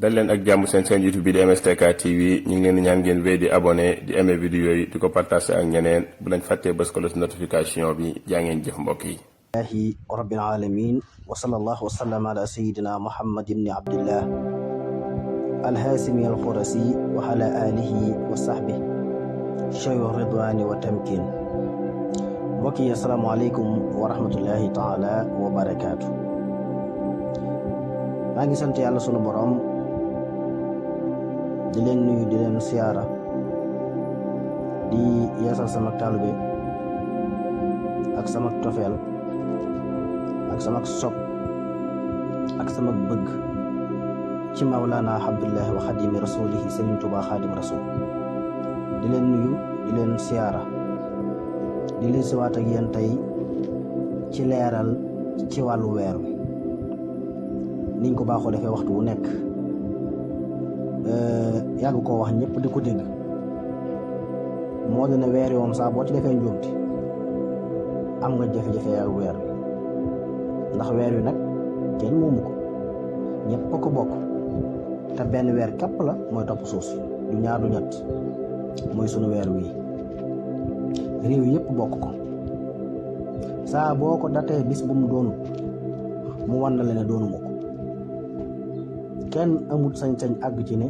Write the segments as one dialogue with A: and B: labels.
A: dal leen ak jàmm seen YouTube bi di MSTK TV ñu ngi leen di ñaan ngeen wéy di abonné di aimer vidéo yi di ko partager ak ñeneen bu lañ fàttee bës ko la notification bi jaa ngeen jëf mbokk yi.
B: Allahi rabbil alamin wa sallallahu wa sallam ala sayyidina Muhammad ibn Abdillah alhaasimi alxurasi wa ala alihi wa sahbihi shayu ridwani wa tamkin. mbokk yi assalaamu aleykum wa rahmatullahi taala wa barakaatu. maa ngi sant yàlla sunu borom di leen nuyu di leen siyaara di yeesal sama taalube ak sama tofeel ak sama sopp ak sama bëgg ci mawlaana abdullahi wa xadimi rasulihi Sëriñ Tuubaa xaadim rasul. di leen nuyu di leen siyaara di leen siwaat ak yéen tey ci leeral ci wàllu weer wi niñ ko baaxoo defee waxtu wu nekk yàgg koo wax ñëpp di ko dégg moo dina weer yi moom saa boo ci defee njuumti am nga jafe-jafe ak weer wi ndax weer wi nag kenn moomu ko ñëpp a ko bokk te benn weer képp la mooy topp suuf si du ñaar du ñett mooy sunu weer wi réew yëpp bokk ko saa boo ko datee bis bu mu doonut mu wan na la ne doonu ma ko kenn amul sañ-sañ àgg ci ne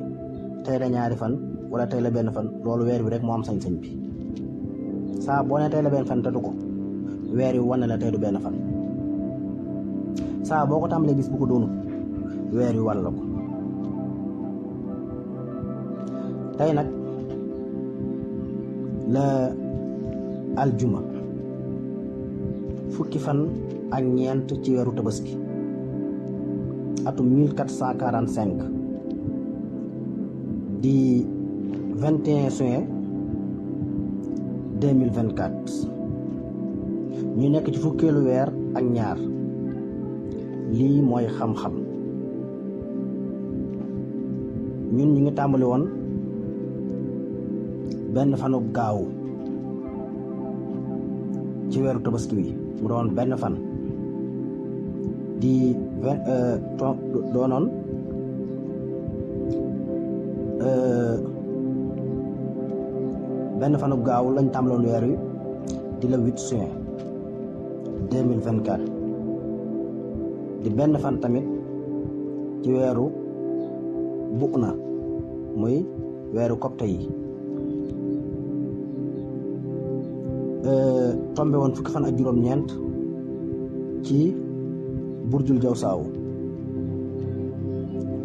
B: tey la ñaari fan wala tey la benn fan loolu weer wi rek moo am sañ-sañ bi saa boo ne tey la benn fan te du ko weer wi wan na la tey du benn fan saa boo ko tàmbalee bis bu ko doonut weer wi wan la ko. tey nag la aljuma fukki fan ak ñeent ci weeru tabaski atum 1445 di 21 juin 2024 ñu nekk ci fukkeelu weer ak ñaar. lii mooy xam-xam ñun ñu ngi tàmbali woon benn fanu gaaw ci weeru tabaski wi mu doon benn fan di doonoon benn fanu gaaw lañ tàmbaloon weer wi di le 8 juin 2024 di benn fan tamit ci weeru bu na muy weeru kopte yi tombe woon fukki fan ak juróom-ñeent ci burjul jaw saaw.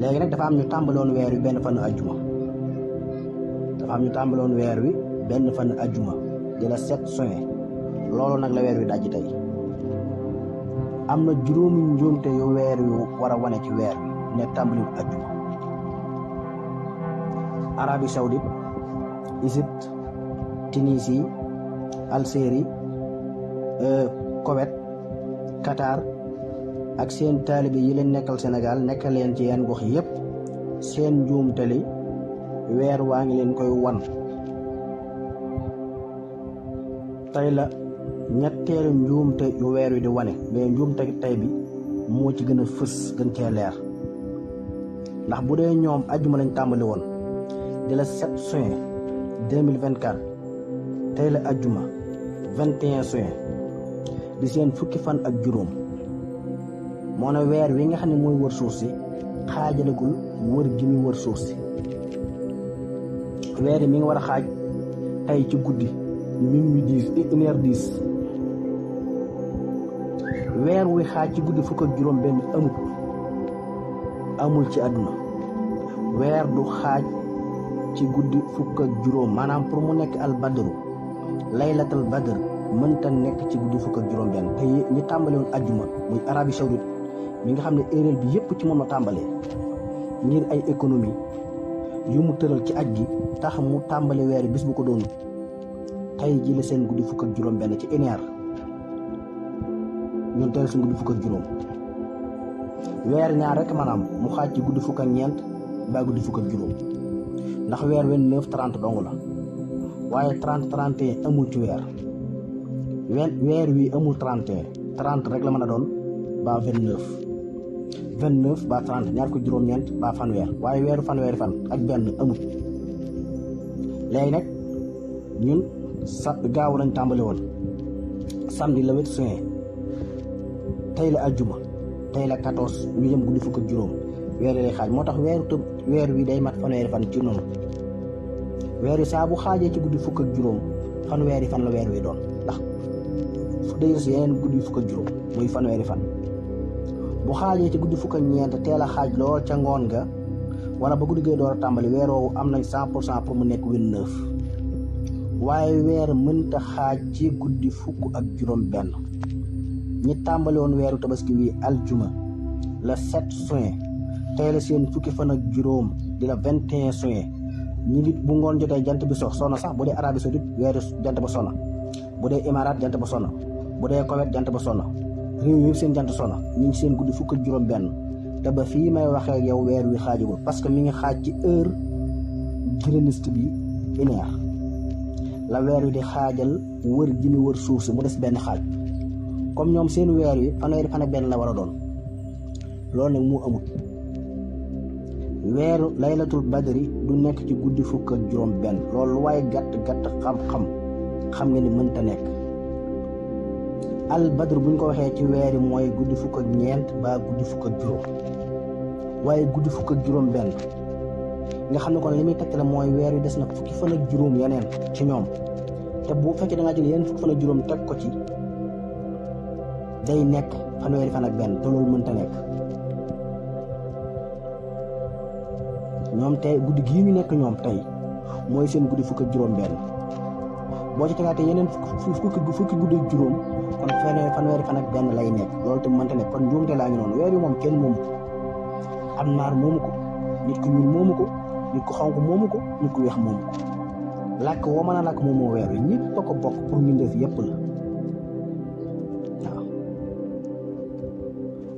B: léegi nag dafa am ñu tàmbaloon weer wi benn fan ajjuma di la 7 juin loolu nag la weer wi dajji tey. am na juróomi njuumte yu weer wi war a wane ci weer wi ne tàmbaliwul ajjuma. Arabie Saoudite, Égypte, Tunisie, Algérie, Koweït, Qatar ak seen taalibe yi leen nekkal Sénégal nekkal leen ci yenn gox yépp seen njuumte li weer waa ngi leen koy wan. tey la ñetteelu njuumte yu weer wi di wane mais njuumte tey bi moo ci gën a fës gën cee leer ndax bu dee ñoom ajjuma lañ tàmbali woon di la 7 juin 2024 tey la ajjuma 21 juin di seen fukki fan ak juróom moo ne weer wi nga xam ne mooy wër suuf si xaajalagul wër gi muy wër suuf si. weer yi mi ngi war a xaaj tey ci guddi minuit 1h10 weer wi xaaj ci guddi fukk ak juróom benn amul ci àdduna. weer du xaaj ci guddi fukk ak juróom maanaam pour mu nekk al badru laylatal badr mënta nekk ci guddi fukk ak juróom benn te ñi tàmbale woon ajjuma muy Arabie Saoudite mi nga xam ne erreur bi yépp ci moom la tàmbalee ngir ay économie yu mu tëral ci aj gi tax mu tàmbale weer bis bu ko doon tey ji la seen guddi fukk ak juróom benn ci ineer ñun teel suñ guddi fukk ak juróom. weer ñaar rek maanaam mu xaaj ci guddi fukk ak ñeent ba guddi fukk ak juróom ndax weer 29-30 dong la waaye 30-31 amul ci weer weer wi amul 31 30 rek la mën a doon ba 29 29 ba 30 ñaar ko juróom-ñeent ba fanweer waaye weeru fanweeri fan ak benn amul. léegi nag ñun gaaw nañ tàmbali woon samedi le 8 juin tey la aljuma tey la 14 ñu jëm guddi fukk ak juróom weer yi lay xaaj moo tax weer wi day mat fanweeri fan ci noonu weer wi saa bu xaajee ci guddi fukk ak juróom fanweeri fan la weer wi doon ndax fu day des yeneen guddi fukk ak juróom muy fanweeri fan bu xaajee ci guddi fukk ak ñeent teel a xaaj lool ca ngoon ga wala ba guddi gay door a tàmbali weer woowu am nañ 100% pour mu nekk 29 waaye weer mënta xaaj ci guddi fukk ak juróom benn ñi tàmbali woon weeru tabaski wi aljuma le 7 juin tey la seen fukki fan ak juróom di la 21 juin ñi ngi bu ngoon jotee jant bi sona sax bu dee Arabie Saoudite weeru jant ba sona bu dee Émirats jant ba sona bu dee Koweït jant ba sona réew yëpp seen jant sona ñu ngi seen guddi fukk ak juróom benn te ba fii may waxee ak yow weer wi xaajagul parce que mi ngi xaaj ci heure gréniste bi une heure la weer wi di xaajal wër ji mi wër suuf si mu des benn xaaj comme ñoom seen weer wi fanweeri fan ak benn la war a doon loolu nag moo amul weeru laylatul badri du nekk ci guddi fukk ak juróom benn loolu lu waaye gàtt xam nga ni mënta nekk al badr buñ ko waxee ci weer yi mooy guddi fukk ak ñeent ba guddi fukk ak juróom waaye guddi fukk ak juróom benn nga xam ne kon li muy tegtale mooy weer wi des na fukki fan ak juróom yeneen ci ñoom te bu fekkee da ngaa jël yeneen fukki fan ak juróom teg ko ci day nekk fanweeri fan ak benn te loolu mënta nekk ñoom tey guddi gii ñu nekk ñoom tey mooy seen guddi fukk ak juróom benn boo ci tegaatee yeneen fukki guddi ak juróom kon fanweeri fan ak benn lay nekk loolu te mënta nekk kon njuumte laa ngi noonu weer wi moom kenn moomu ko am naar moomu ko nit ku ñuul moomu ko nit ku xonq moomu ko nit ku weex moomu ko làkk woo mën a làkk moom moo weer wi ñëpp a ko bokk pour mbindeef yépp la waaw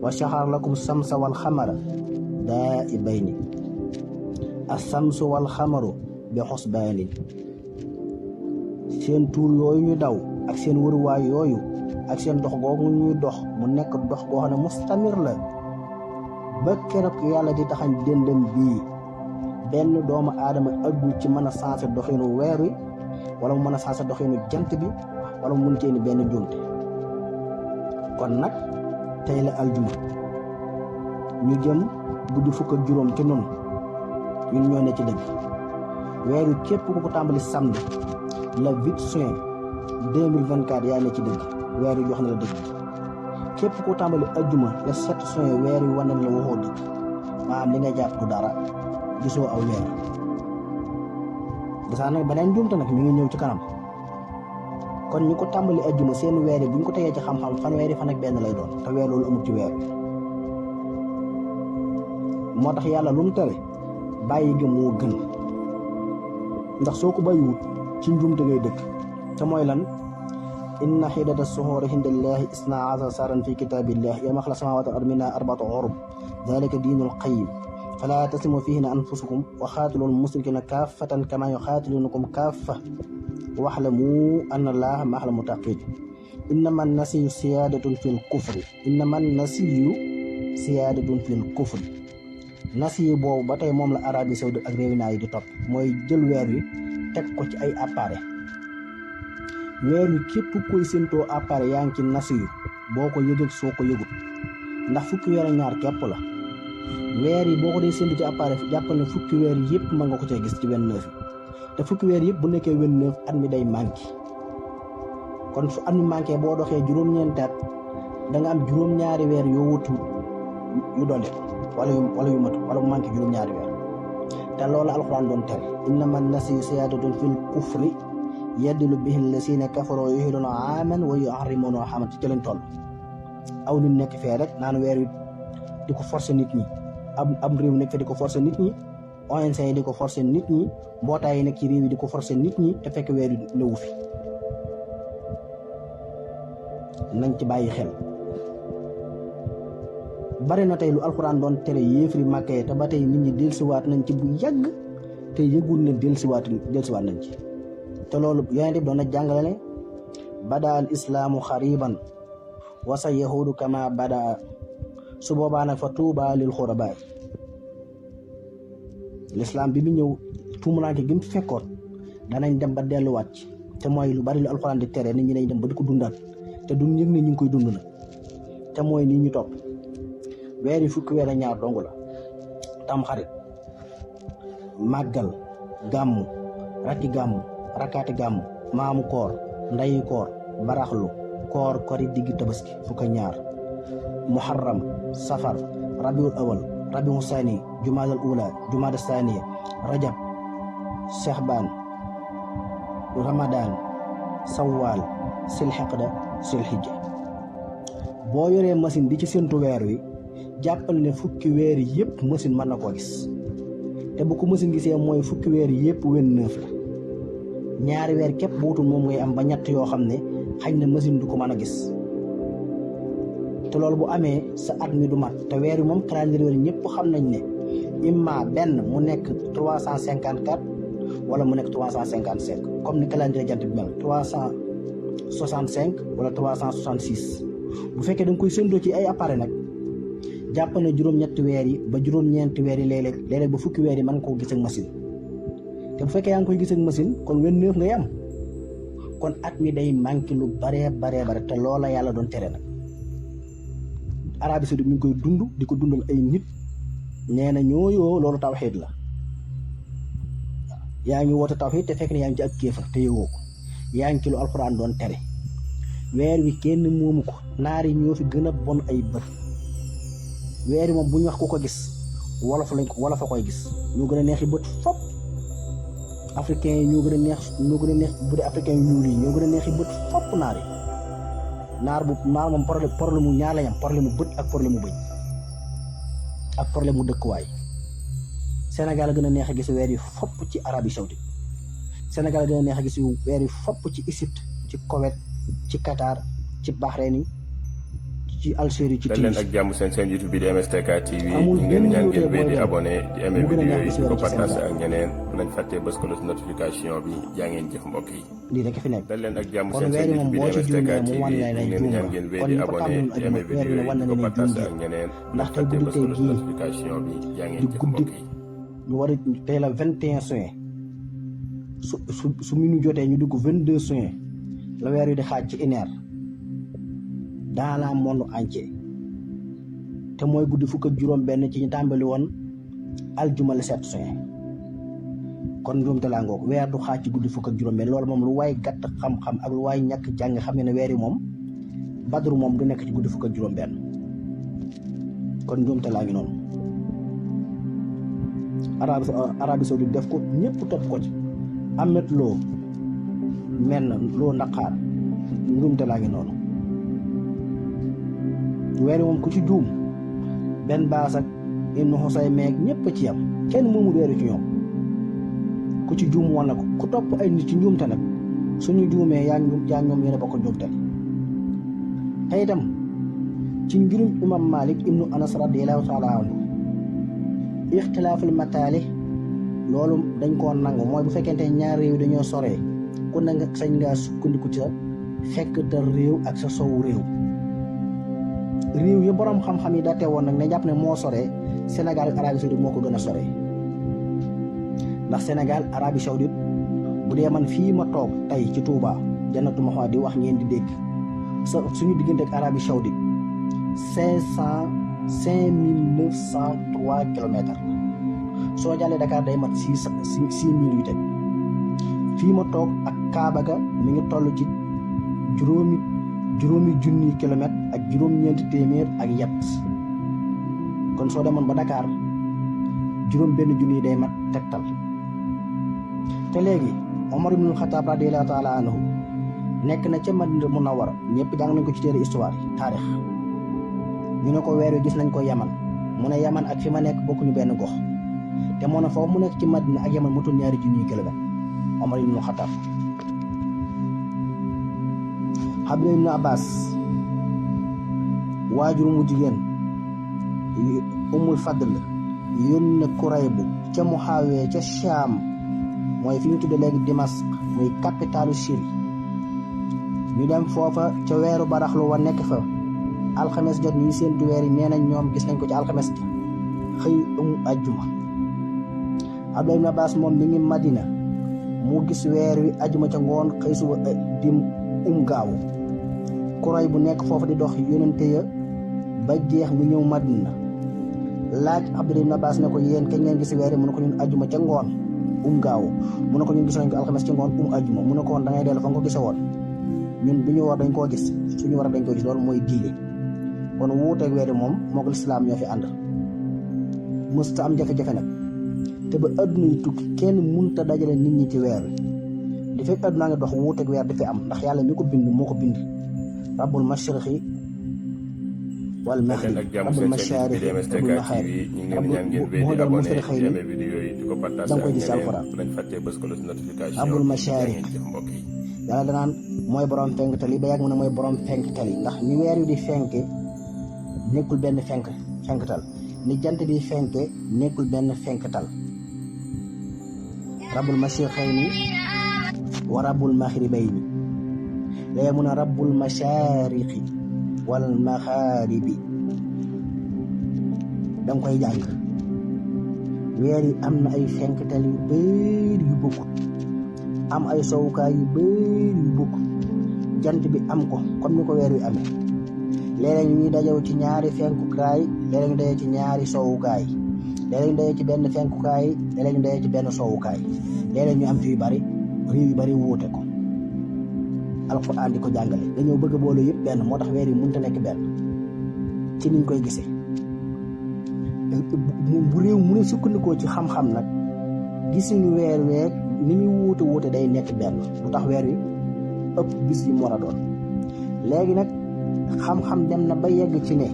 B: wa saxar lakum samsa wal xamara daa'ibayni as-samsu wal xamaru bi xusbaanin seen tuur yooyu ñu daw ak seen wëruwaay yooyu ak seen dox googu ñuy dox mu nekk dox goo xam ne mustamir la ba keroog yàlla di taxañ dëndëm bii benn doomu aadama aggul ci mën a sensé doxinu weer wi wala mu mën a sensé doxinu jant bi wala mu mun cee ni benn njuumte kon nag tey la aljuma ñu jëm guddi fukk ak juróom ci noonu ñun ñoo ne ci dëgg weer wi képp ku ko tàmbali samedi le 8 juin 2024 yaa ne ci dëgg weer wi jox na la dëgg képp ku tàmbali ajjuma le 7 juin weer wi wane na la waxoo dëgg maanaam li nga jàpp du dara gisoo aw weer gisaa nag beneen njuumte nag mi ngi ñëw ci kanam kon ñu ko tàmbali ajjuma seen weer yi bu ñu ko tegee ci xam-xam fanweeri fan ak benn lay doon te weer loolu amul ci weer wi moo tax yàlla lu mu tere bàyyi gi moo gën ndax soo ko bàyyiwut ci njuumte ngay dëkk te mooy lan inna xiddata suhuuri indallahi isna asara saran fi kitaabillah yawma xalaqa samaawaati wal arda minhaa arba'atu hurum dhalika diinul qayyim falaa taslimu fiihinna anfusakum wa xaatilul musrikiina kaaffatan kamaa yuqaatiluunakum kaaffa wa'lamu anna allaha ma'al muttaqiin innama nasiyu siyaadatun fil kufri nasiyu boobu ba tey moom la Arabie Saoudite ak réew yi di topp mooy jël weer wi teg ko ci ay appareil weer wi képp koy séentoo appareil yaa ngi ci nasiyu boo ko yëgee soo ko yëgut ndax fukki weer ak ñaar képp la weer yi boo ko dee séentu ci appareil jàppal ne fukki weer yëpp mën nga ko cee gis ci 29 yi te fukki weer yëpp bu nekkee 29 at mi day manqué kon su at mi manqué boo doxee juróom-ñeenti at da nga am juróom-ñaari weer yoo wutu yu doole wala yu matu wala mu manqué juróom-ñaari weer te loolu alxuraan doon tere innama nasiyu siyaadatun fil kufri yadillu bihi llazina kafaroo yuhilluuna aaman wa yuharrimuuna aaman ci leen toll aw ñu nekk fee rek naan weer wi di ko forcer nit ñi am réew nekk fee di ko forcer nit ñi ONG yi di ko forcer nit ñi mbootaay yi nekk ci réew yi di ko forcer nit ñi te fekk weer wi newu fi nañ ci bàyyi xel bari na tey lu alxuraan doon tere yéefri màkkee te ba tey nit ñi dellusiwaat nañ ci bu yàgg te yëgul ne dellusiwaat nañ ci te loolu yonent bi doon na jàngale ne bada al islaamu xariban wa sa yahuudu kama bada su boobaa nag fa tuuba lil xurabaay lislaam bi mu ñëw tuumuraanke gi mu fekkoon danañ dem ba delluwaat ci te mooy lu bari lu alxuraan di tere nit ñi dañ dem ba di ko dundaat te duñ yëg ne ñu ngi koy dund nag te mooy nii ñu topp weer yi fukki weer ak ñaar dong la tamxarit màggal gàmmu rakki gàmmu rakkaati gàmmu maamu koor ndayi koor baraxlu koor kori diggi tabaski fukk ak ñaar muharram safar rabiul awal rabiul sani jumaadal ula jumaada saniya rajab sexbaan ramadan sawaal silxeqda silxijja boo yoree machine di ci séntu weer wi jàppal ne fukki weer yi yëpp machine mën na koo gis te bu ko machine gisee mooy fukki weer yi yëpp 29 la ñaari weer képp bu wutul moom ngay am ba ñett yoo xam ne xañ na machine du ko mën a gis te loolu bu amee sa at mi du mat te weer wi moom calendrier ñëpp xam nañ ne imma benn mu nekk 354 wala mu nekk 355 comme ni calendrier jant bi mel 365 wala 366 bu fekkee da nga koy séntoo ci ay appareil nag jàpp na juróom-ñetti weer yi ba juróom-ñeenti weer yi léeg-léeg ba fukki weer yi mën nga koo gis ak machine te bu fekkee yaa ngi koy gis ak machine kon 29 ngay am kon at mi day manqué lu bare te loola yàlla doon tere nag Arabie Saoudite mi ngi koy dund di ko dundal ay nit nee na ñooyoo loolu tawxiid la yaa ngi woote tawxiid te fekk ne yaa ngi ci ak kéefar te yëgoo ko yaa ngi ci lu alxuraan doon tere weer wi kenn moomu ko naar yi ñoo fi gën a bon ay bët weer wi moom bu ñu wax ku ko gis wolof a koy gis ñoo gën a neexi bët fop africain yi ñoo gën a neex bu dee africain yu ñuul yi ñoo gën a neexi bët fopp naar yi naar moom problème mu ñaar lañ am problème mu bët ak problème mu bëñ ak problème mu dëkkuwaay Sénégal a gën a neex a gis weer yi fopp ci Arabie Saoudite Sénégal a gën a neex a gis weer yi fopp ci Égypte ci Koweït ci Qatar ci Bahreïn ci Algérie ci Tunis.
A: leen ak jàmm seen YouTube bi di MSTK TV ñu ngi leen ñaan ngeen wéy di abonné di aimé vidéo yi di ko partagé ak ñeneen bu leen fàttee bës ko notification bi jaa ngeen jëf mbokk yi.
B: lii rek fi nekk
A: dal leen ak jàmm seen YouTube bi di MSTK TV ñu ngi leen ñaan ngeen wéy di abonné di aimé vidéo yi di ko partagé ak ñeneen bu leen fàttee bës ko notification bi jaa ngeen jëf mbokk yi.
B: ñu war a tey la 21 juin su minuit jotee ñu dugg 22 juin la weer wi di xaaj ci une heure dans le monde entier te mooy guddi fukk ak juróom benn ci ñu tàmbali woon aljuma le 7 juin kon njuumte laa ngoog weer du xaaj ci guddi fukk ak juróom benn loolu moom lu waay gàtt xam-xam ak lu waay ñàkk jàng xam ne weer yi moom badru moom du nekk ci guddi fukk ak juróom benn kon njuumte laa ngi noonu Arabie Saoudite def ko ñëpp topp ko ci amet loo mel na loo naqaar njuumte laa ngi noonu weer yi moom ku ci juum benn baas ak Ibnu Xusay meeg ñëpp ci yam kenn moomu weeru ci ñoom ku ci juum woon na ko ku topp ay nit ci njuumte nag suñu juumee yaa ñoom yéen a bokk njuumte te itam ci ngirum imam Malik ibnu Anas radiyallahu taala anhu ixtilaaful mataali loolu dañ koo nangu mooy bu fekkente ñaar réew dañoo soree ku ne nga sañ ngaa sukkandiku ca fekk te réew ak sa sowu réew yi boroom xam-xam yi daate woon nag ne jàpp ne moo soree Sénégal ak Arabie Saoudite moo ko gën a soree ndax Sénégal Arabie Saoudite bu dee man fii ma toog tey ci Touba Jannatul Mahwa di wax ngeen di dégg suñu diggante ak Arabie Saoudite 5903 kilomètres soo jàllee Dakar day mat 6000 yu teg fii ma toog ak Kaaba ga mi ngi toll ci juróomi junni kilomètres ak juróom-ñeenti téeméer ak yett kon soo demoon ba Dakar juróom benn junni day mat tegtal te léegi Omar ibnul Xataab radiyallaahu taala anhu nekk na ca Madina Munawwara ñëpp jàng nañ ko ci téere histoire yi taarix ñu ne ko weer wi gis nañ ko Yaman mu ne Yaman ak fi ma nekk bokkuñu benn gox te moo ne foofu mu nekk ci Madina ak Yaman motul 2 junni kilomètres Omar ibnul Xataab Abdullah ibn Abbas waajur mu jigéen Ummul Fadl yónne Kuraybu ca Muhaawiya ca Shaam mooy fi ñu tudde léegi Dimask muy capitalu Syrie ñu dem foofa ca weeru baraxlu wa nekk fa alxames jot ñuy séentu weer yi nee nañ ñoom gis nañ ko ci alxames ji xëy ajjuma. Abdullah ibn Abbas moom mi ngi Madina mu gis weer wi ajjuma ca ngoon xëy suba dim gaawu. Kuray bu nekk foofu di dox yónnante ya ba jeex mu ñëw Madina laaj Abdullah ibn Abbas ne ko yéen kañ ngeen gis weer yi mu ne ko ñun ajjuma ca ngoon gaawu mu ne ko ñun gis nañ ko alxames ci ngoon ajjuma mu ne ko woon da ngay dellu fa nga ko gise woon ñun bi ñu war dañ koo gis suñu war dañ koo gis loolu mooy diine. kon wuuteeg weer yi moom moo ko lislaam ñoo fi ànd mësta am jafe-jafe nag te ba adduna yi tukki kenn munta dajale nit ñi ci weer wi di fekk addunaa ngi dox wuuteeg weer di fi am ndax yàlla mi ko bind moo ko bind rabbul mashriqi wal maghrib rabbul mashariqi rabbul maghrib rabbul mashriqayni da nga koy gis ci alxuraan rabbul mashariq yàlla danaan mooy borom fenktal yi ba yàgg mu ne mooy borom fenktal yi ndax ni weer wi di fenke nekkul benn fenktal ni jant bi fenke nekkul benn fenktal rabbul mashriqayni wa rabbul maghribayni léegi mu ne rabbul mashariqi wal magharibi danga koy jàng weer yi am na ay fenktal yu bëri yu bokkut am ay sowukaay yu bëri yu bokk jant bi am ko comme ni ko weer wi amee léeg-léeg ñuy dajew ci ñaari fenkukaay léeg-léeg ñu daje ci ñaari sowukaay léeg-léeg ñu daje ci benn fenkukaay léeg-léeg ñu daje ci benn sowukaay léeg-léeg ñu am ci yu bari réew yu bari wuute ko alxuraan di ko jàngale dañoo bëgg a boole yëpp benn moo tax weer yi mënut a nekk benn ci niñ koy gisee bu réew mu ne sukkandikoo ci xam-xam nag gisuñu weer week ni muy wuute day nekk benn lu tax weer wi ëpp bis yi mu war a doon léegi nag xam-xam dem na ba yegg ci ne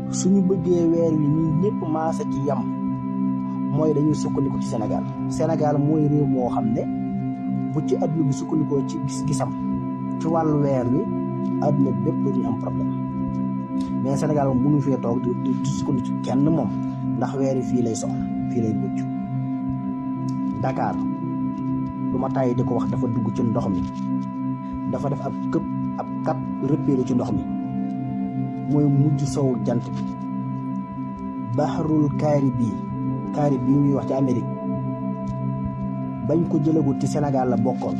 B: suñu bëggee weer wi ñun ñëpp maase ci yam mooy dañuy sukkandiku ci Sénégal mooy réew moo xam ne bu ci adduna bi sukkandikoo ci gis-gisam ci wàllu weer wi adduna bépp dañuy am problème mais Sénégal moom mënuñu fee toog di sukkandiku ci kenn moom ndax weer wi fii lay soxla fii lay mujj. Dakar lu ma tàyyi di ko wax dafa dugg ci ndox mi dafa def ab kap rëppeelu ci ndox mi mooy mujj sowu jant bi Bahrul Caraïbe ñuy wax ci Amérique bañ ko jëlagut ci Sénégal la bokkoon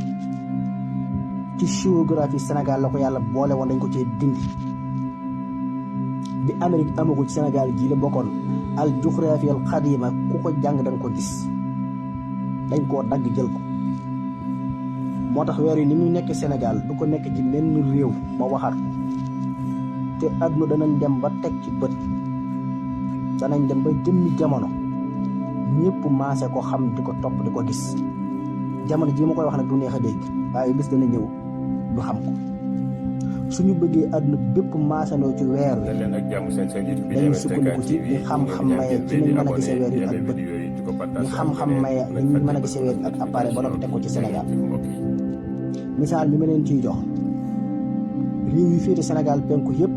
B: ci géographie Sénégal la ko yàlla boole woon dañ ko cee dindi bi Amérique amagul ci Sénégal gii la bokkoon al juxraafiya al xadima ku ko jàng da nga ko gis dañ koo dagg jël ko moo tax weer yi ni muy nekk Sénégal du ko nekk ci menn réew ma waxaat te àdduna danañ dem ba teg ci bët danañ dem ba jëmmi jamono ñëpp maase ko xam di ko topp di ko gis jamono jii ma koy wax nag du neex a dégg waaye bis dana ñëw ñu xam ko suñu bëggee àdduna bépp maasandoo ci weer wi dañuy sukkandiku ci li xam-xam maye ci ñu mën a gisee weer yi ak bët li xam-xam maye li ñu mën a gisee weer ak appareil ba noppi teg ko ci Sénégal misaal mi ma leen ciy jox réew yu féete Sénégal penku yëpp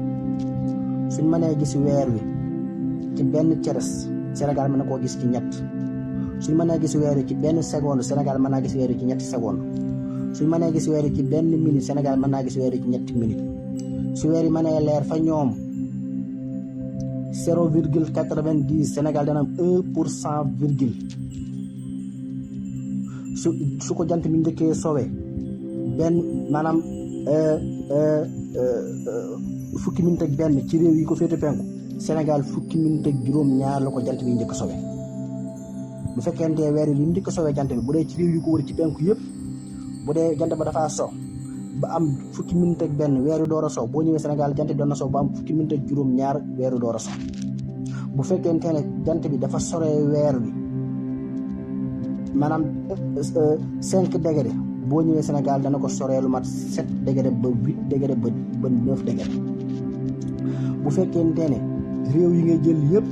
B: suñ mënee gis weer wi ci benn ceres Sénégal mën na koo gis ci ñett suñ mënee gis weer wi ci benn seconde Sénégal mën naa gis weer wi ci ñetti seconde suñ mënee gis weer yi ci benn minute Sénégal mën naa gis weer yi ci ñetti minute su weer yi mënee leer fa ñoom 0,90 Sénégal dana am 1% virgule su ko jant bi njëkkee sowe benn maanaam fukki minute ak benn ci réew yi ko féete penku Sénégal fukki minute ak juróom-ñaar la ko jant bi njëkk sowe bu fekkente weer yi lu njëkk sowe jant bi bu dee ci réew yi ko wër ci penku yëpp bu dee jant ba dafaa so ba am fukki minute ak benn weeru door a so boo ñëwee Sénégal jant bi doon na so ba am fukki minute ak juróom-ñaar weeru door a so bu fekkente ne jant bi dafa soree weer bi maanaam 5 degré boo ñëwee Sénégal dana ko soree lu mat 7 degré ba 8 degré ba 9 degré bu fekkente ne réew yi ngay jël yëpp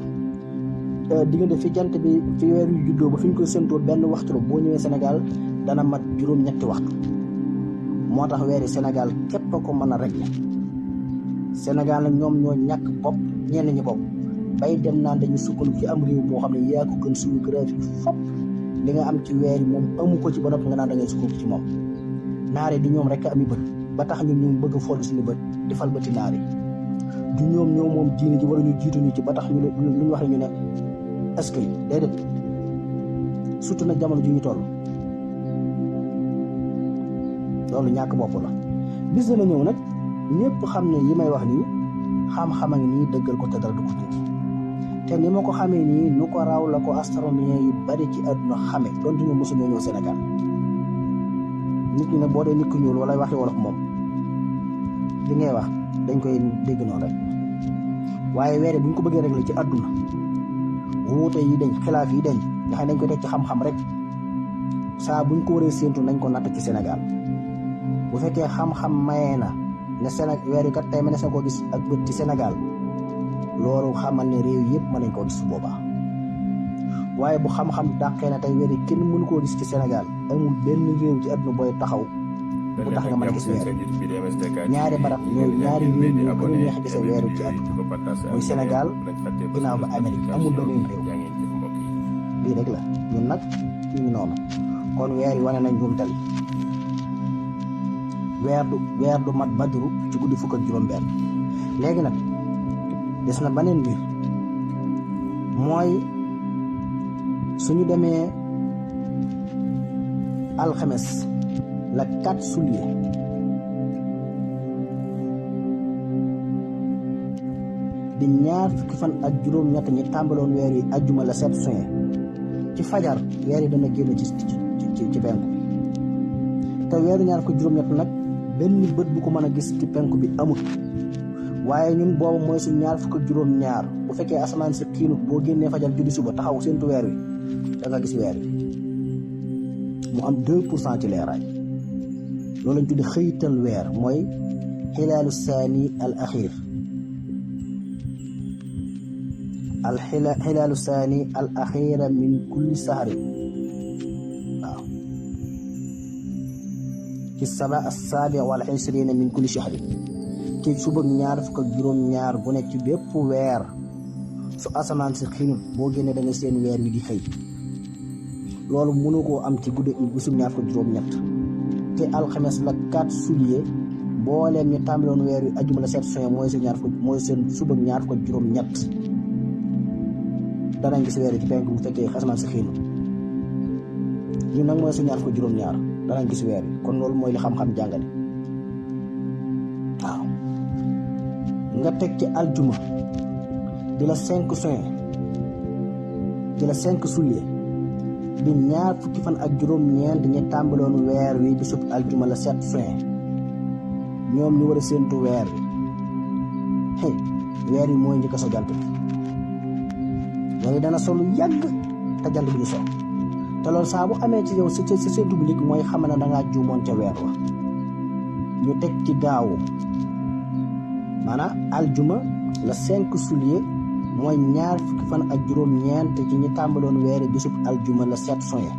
B: diggante fi jant bi fi weer yu juddoo ba fi ñu koy séntoo benn waxtu la boo ñëwee Sénégal dana mat juróom-ñetti waxtu moo tax weeri Sénégal képp a ko mën a régler Sénégal nag ñoom ñoo ñàkk bopp ñenn ñi bopp bay dem naan dañu sukkandiku ci am réew moo xam ne yaa ko gën suñu graphique fop li nga am ci weer yi moom amu ko ci ba noppi nga naan da ngay sukkandiku ci moom naare di ñoom rek ami bët ba tax ñun ñu bëgg a fool suñu bët di fal bëti naare du ñoom ñoo moom diine ji wala ñu jiitu ñu ci ba tax ñu lu ñu wax ñu ne est-ce que déedéet surtout nag jamono ji ñu toll loolu ñàkk bopp la. bis dana ñëw nag ñëpp xam ne yi may wax nii xam-xam a ngi nii dëggal ko te dara du ko dindi te ni ma ko xamee nii nu ko raw la ko astronomien yu bari ci àdduna xamee donte ñu mosuñoo ñëw Sénégal nit ñi ne boo dee nit ku ñuul wala waxi wolof moom li ngay wax dañ koy dégg noonu rek waaye weer bu ñu ko bëggee régler ci àdduna wuute yi dañ xilaaf yi dañ nga xam ne dañ koy teg ci xam-xam rek saa buñ ko waree séentu nañ ko natt ci Sénégal bu fekkee xam-xam mayee na ne Sénégal weer yi kat tey mënees na koo gis ak bët ci Sénégal loolu xamal ne réew yëpp mën nañ koo gis su boobaa waaye bu xam-xam dàqee na tey weer yi kenn mënu koo gis ci Sénégal amul benn réew ci àdduna booy taxaw bu tax nga mën a gis weer ñaari barab ñooy ñaari réew yu gën a neex gise weeru ci àdduna muy Sénégal ginnaaw ba Amérique amul beneen réew lii rek la ñun nag ñu ngi noonu kon weer yi wane nañ njuumtal weer du mat badru ci guddi fukk ak juróom-benn léegi nag des na beneen mbir mooy suñu demee alxames la 4 juillet di ñaar fukki fan ak juróom-ñett ñi tàmbaloon weer yi ajjuma la 7 juin ci fajar weer yi dana génn ci penku te weeru ñaar fukki juróom-ñett nag benn bët bu ko mën a gis ci penku bi amut waaye ñun boobu mooy suñ ñaar fukk ak juróom-ñaar bu fekkee asamaan si xiinut boo génnee fajar julli suba taxaw séentu weer wi da nga gis weer wi mu am 2% ci leeraay loolu lañ tuddi xëyital weer mooy xilaalu saani al axir xilaalu saani al axira min kulli sahrin waaw ci saba as-saabi wal isriina min kulli shahrin ci suba ñaar fukk ak juróom-ñaar bu nekk ci bépp weer su asamaan si xiinut boo génnee da nga seen weer wi di xëy loolu mënu koo am ci guddi bisum ñaar fukk ak juróom-ñett te alxames la 4 juillet booleem ñu tàmbaloon weer wi ajjuma la 7 juin mooy seen suba ñaar fukk ak juróom-ñett danañ gis weer wi ci penk bu fekkee asamaan si xiinut ñun nag mooy su ñaar fukk ak juróom-ñaar danañ gis weer wi kon loolu mooy li xam-xam jàngale waaw nga teg ci aljuma di la 5 juin di la 5 juillet di ñaar fukki fan ak juróom-ñeent ñi tàmbaloon weer wi bisub aljuma la 7 juin ñoom ñu war a séentu weer wi weer yi mooy njëkk a so jant bi weer yi dana solu yàgg te jant bi ñu so te loolu saa bu amee ci yow sa séentu bu njëkk mooy xam ne dangaa juumoon ca weer wa ñu teg ci gaawu maanaam aljuma la 5 juillet mooy ñaar fukki fan ak juróom-ñeent ci ñi tàmbaloon weeri bisub aljuma la 7 juin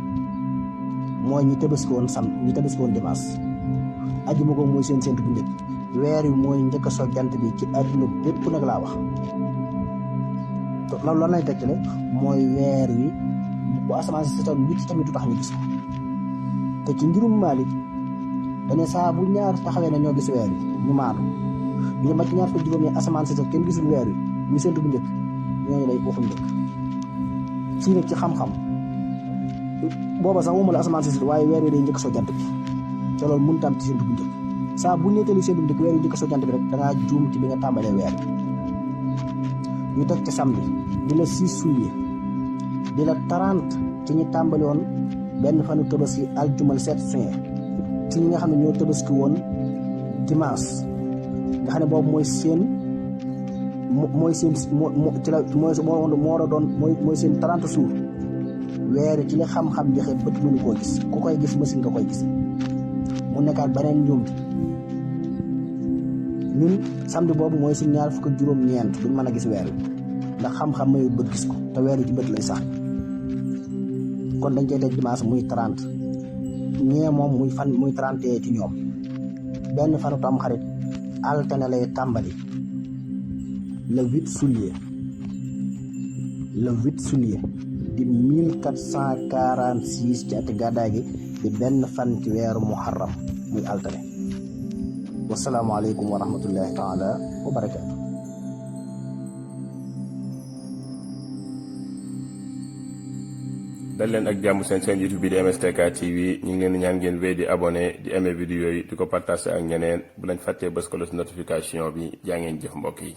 B: mooy ñi tabaski woon dimanche ajjuma ko mooy seen séentu bu njëkk weer wi mooy njëkk a so jant bi ci àdduna bépp nag laa wax loolu lan lay tegtale mooy weer wi bu asamaan si setoon wicc tamit du tax ñu gis ko te ci ngirum Maalik dane saa bu ñaar taxawee na ñoo gis weer wi ñu maatu ñu dem ba ci ñaar fukki juróom yi asamaan si kenn gisul weer wi muy séentu bu njëkk ñooñu lay waxuñ njëkk si nag ci xam-xam booba sax wuma la asamaan si waaye weer wi day njëkk soo jant bi te loolu mënut a am ci séentu bu njëkk saa bu nettali séentu bu njëkk weer wi njëkk soo jant bi rek dangaa juum ci bi nga tàmbalee weer ñu teg ci samedi di la 6 juillet di la 30 ci ñi tàmbali woon benn fanu tabaski aljumal 7 juin ci ñi nga xam ne ñoo tabaski woon dimanche nga xam ne boobu mooy seen ci la mooy seen 30 jours weer ci li xam-xam joxe bët mënu koo gis ku koy gis machine nga koy gis mu nekkaat beneen njuumte ñun samedi boobu mooy suñ ñaar fukk ak juróom-ñeent duñ mën a gis weer wi ndax xam-xam mayut bët gis ko te weer wi ci bët lay sax kon dañ koy teg dimanche muy 30 ñee moom muy 31 ci ñoom benn fanu tam xarit altine lay tàmbali le 8 juillet di 1446 ci ati gàddaay gi di benn fan ci weeru muharram muy altine wasalaamualeykum wa rahmatullahi taala wa barakaatu
A: dal leen ak jàmm seen YouTube bi di MSTK TV ñu ngi leen di ñaan ngeen wéy di abonné di aimer vidéo yi di ko partager ak ñeneen bu lañ fàttee bës cloche notification bi jaa ngeen jëf mbokk yi.